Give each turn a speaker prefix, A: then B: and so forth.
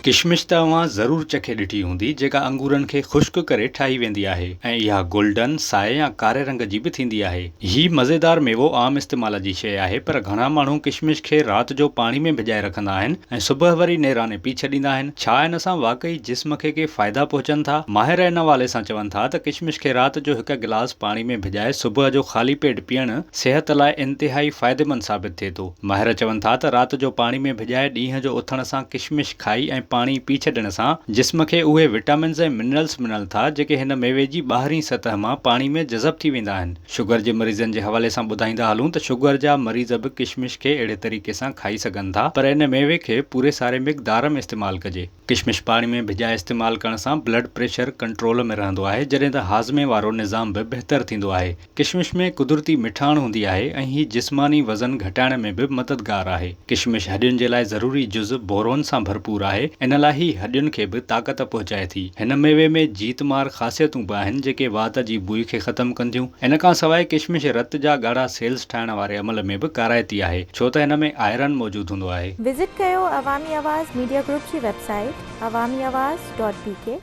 A: ڪشمش ته اوهان ضرور چکي ڏٺي هوندي جيڪا انگورن کي خشڪ ڪري ٺاهي ويندي آهي ۽ اها گولڊن، سائي يا ڪاري رنگ جي به ٿيندي آهي. هي مزيدار ميوو عام استعمال جي شيء آهي پر گهڻا ماڻهو ڪشمش کي رات جو پاڻي ۾ ڀڄائي رکندا آهن ۽ صبح وري نيراني پي ڇڏيندا آهن. ڇا ان سان واقعي جسم کي ڪي فائدا پهچن ٿا؟ ماهر ان حوالي سان چون ٿا ته ڪشمش کي رات جو هڪ گلاس پاڻي ۾ ڀڄائي صبح جو خالي پيٽ پيئڻ صحت لاء انتهائي فائديمند ثابت ٿئي ٿو. ماهر چون ٿا ته رات جو پاڻي ۾ ڀڄائي ڏينهن جو اٿڻ سان ڪشمش کائي ۽ پاڻي پي ڇڏڻ سان جسم کي اهي وٽامنز ۽ منرلز ملن ٿا جيڪي هن ميوي جي ٻاهرين سطح مان پاڻي ۾ جذب ٿي ويندا آهن. شگر جي مريضن جي حوالي سان ٻڌائيندا هلون ته شگر جا مريض به ڪشمش کي اهڙي طريقي سان کائي سگهن ٿا پر ان ميوي کي پوري ساري مقدار ۾ استعمال ڪجي. ڪشمش پاڻي ۾ ڀڄائي استعمال ڪرڻ سان بلڊ پريشر ڪنٽرول ۾ رهندو آهي جڏهن ته هاضمي وارو نظام به بهتر ٿيندو آهي. ڪشمش ۾ قدرتي مٺاڻ هوندي آهي ۽ هي جسماني وزن گهٽائڻ ۾ به مددگار آهي. ڪشمش هڏين جي لاء ضروري جز بورون سان ڀرپور آهي ان لاء هي هڏين کي به طاقت پهچائي ٿي. هن ميوي ۾ جيت مار خاصيتون به آهن جيڪي وات جي بوء کي ختم ڪن ٿيون. ان کان سواء ڪشمش رت جا ڳاڙها سيلز ٺاهڻ واري عمل ۾ به ڪارائتي آهي ڇو ته هن ۾ آئرن موجود هوندو آهي.
B: وزٽ ڪيو عوامي آواز ميڊيا گروپ جي website Awami Awaz dot B K.